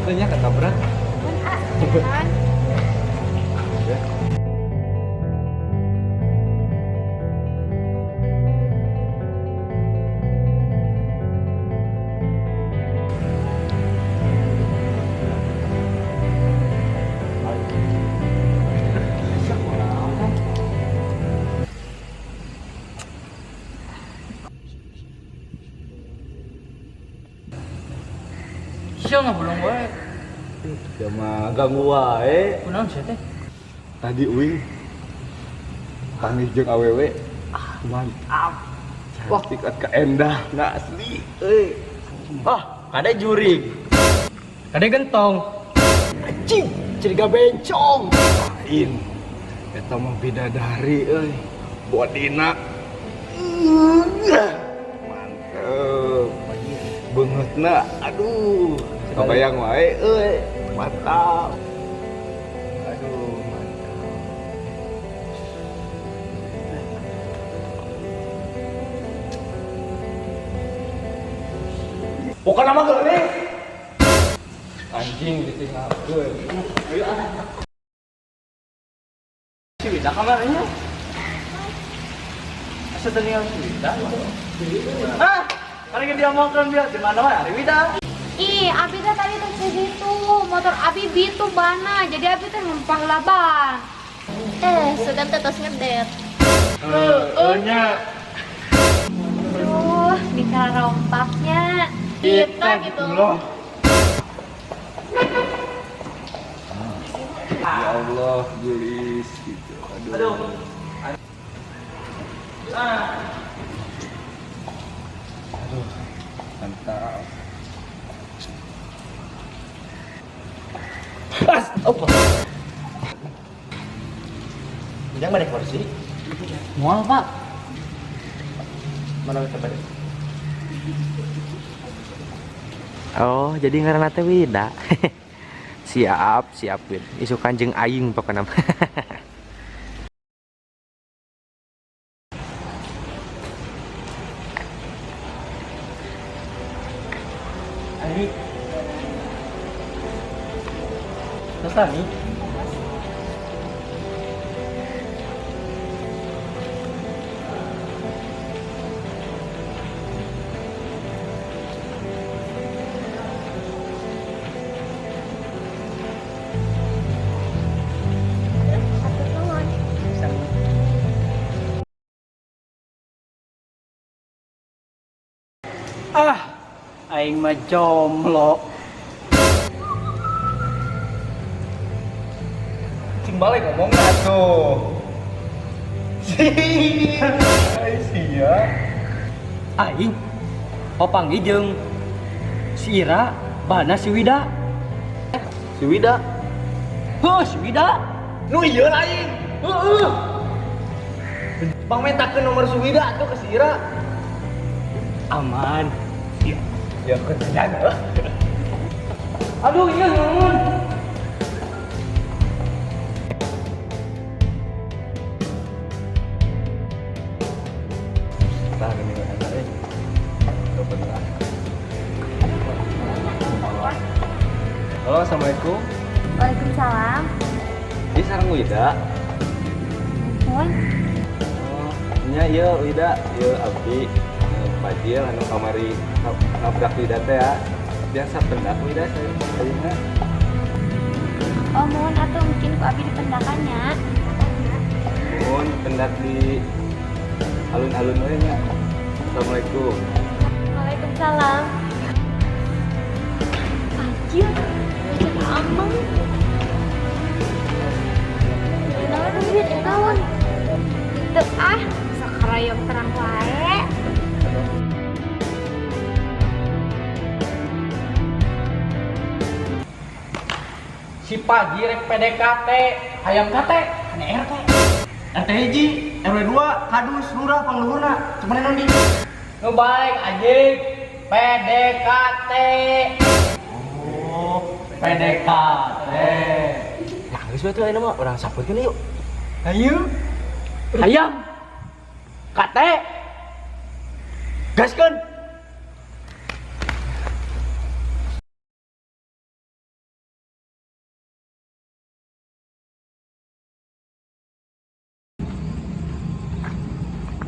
Atuh nya ketabrak. Mun ah, kan. Ya. Sia ngabulong wae. Ya mah ganggu wae. Kunaon sia teh? Tadi uing panggih jeung awewe. Ah, mantap. Cantik at kaendah, nah asli. Euy. Ah, kade jurig. Kade gentong. Anjing, ciriga bencong. Lain. Eta mah bidadari euy. Bodina. Mantep. Beungeutna, aduh. Kabayang wae euy. Mantap. Aduh, mantap. Bukan nama geuning. Anjing ditinggalkeun. Ayo ah. Si Wida kamarnya. Asa teu si Wida? Ah, karena dia omongkeun dia di mana wae ari Wida. Ih, Abi teh tadi teh ke situ, motor Abi bitu bana, jadi Abi teh numpang laban. Eh, sugan teh tos ngedet. Heeh nya. Aduh, nikah rompaknya. Kita gitu. Loh. Ya Allah, gelis gitu. Aduh. Aduh. Ah. Aduh. Mantap. As, apa? Yang mana kursi? Moal, Pak. Mana coba deh. Oh, jadi ngaranna teh Wida. Siap, siap Wid. Isukan jeung aing pokona mah. Ani. Terus tani. Hatur nuhun. Sami. Ah, aing mah jomblo. Cing balik ngomong tuh. Ai sia. Aing papanggih jeung si Ira, bana si Wida. Si Wida. Heuh, si Wida. Nu ieu lain. Heeh. Bang mentakeun nomor si Wida tuh ke si Ira. Aman. Ya kerjaan. Aduh, iya nuhun. Tah gini enak euy. Dapat. Halo, assalamualaikum. Waalaikumsalam. Ini sareng Wida. Nuhun. Oh, nya ieu Wida, ieu abdi Fadil anu kamari nabrak Wida teh ya. Biasa pendak Wida saya ayeuna. Oh, mohon atuh mungkin ku Abi dipendakannya. Mohon pendak di alun-alun we nya. Assalamualaikum. Waalaikumsalam. Fajil, macam ameng. Naon duit, naon? Teu ah, sakarayong terang wae. Si pagi rek PDKT, hayang KT, kana RT. RT hiji, RW 2, kadus, lurah, pangluhurna. Cuman naon di? Nu baik anjing. PDKT. Oh, PDKT. Nah, geus we tuh ayeuna mah urang sampurkeun yuk. Ayo, Hayang. KT. Gaskeun.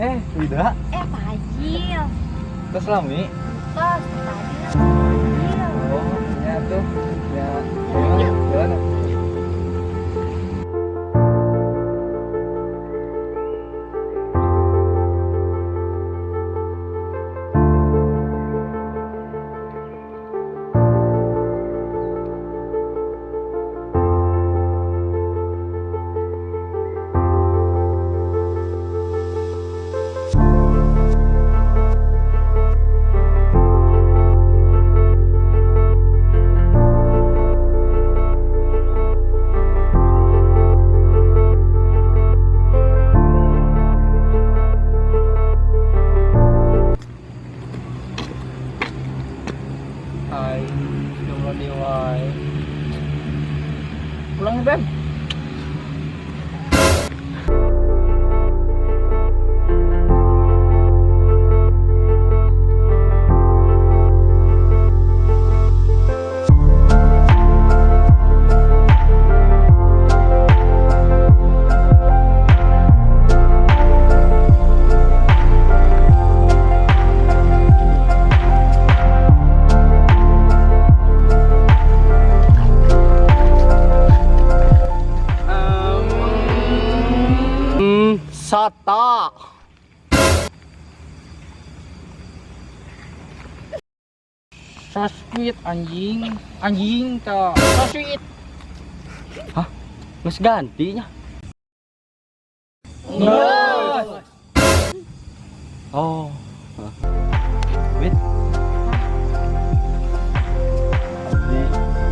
Wida. Fajil. Terus lami. Tos tadi Fajil. Oh, ya tuh. Ya. Jalan. Hai, jomblo dewa. Pulang nih, Bem. Sata. So sweet anjing, anjing ta. So sweet. Hah? Geus gantinya. Yes. Oh. Wid. Di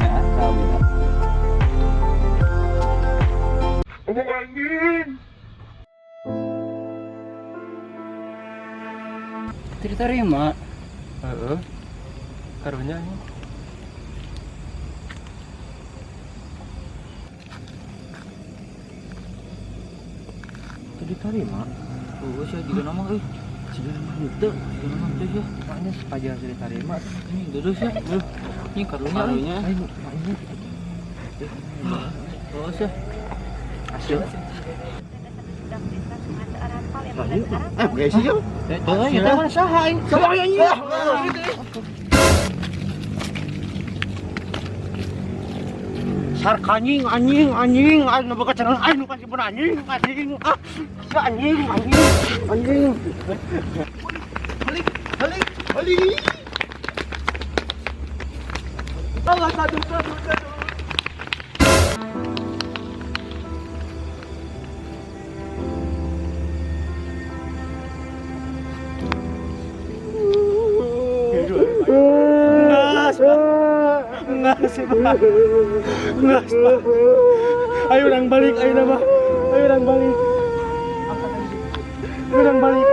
nya ka Wida. Tidak terima. Heeh. Karunya ini. Teu diterima. Oh, saya juga nama euy. Siga nama henteu. Juga nama teh ya. Makanya sepanjang sudah diterima. Ini terus ya. Ini karunya. Karunya. Ayo, makanya. Oh, sih. Asyik. Guys, iya. Tuh, kita mana saha aing? Saha anjing. Sar anjing anjing anjing aing nu boga channel aing nu kasih anjing anjing ah si anjing anjing anjing. Balik balik balik. Allah satu satu satu. Ngas, Pak. Ayo nang balik, ayo nama. Ayo nang balik. Ayo nang balik.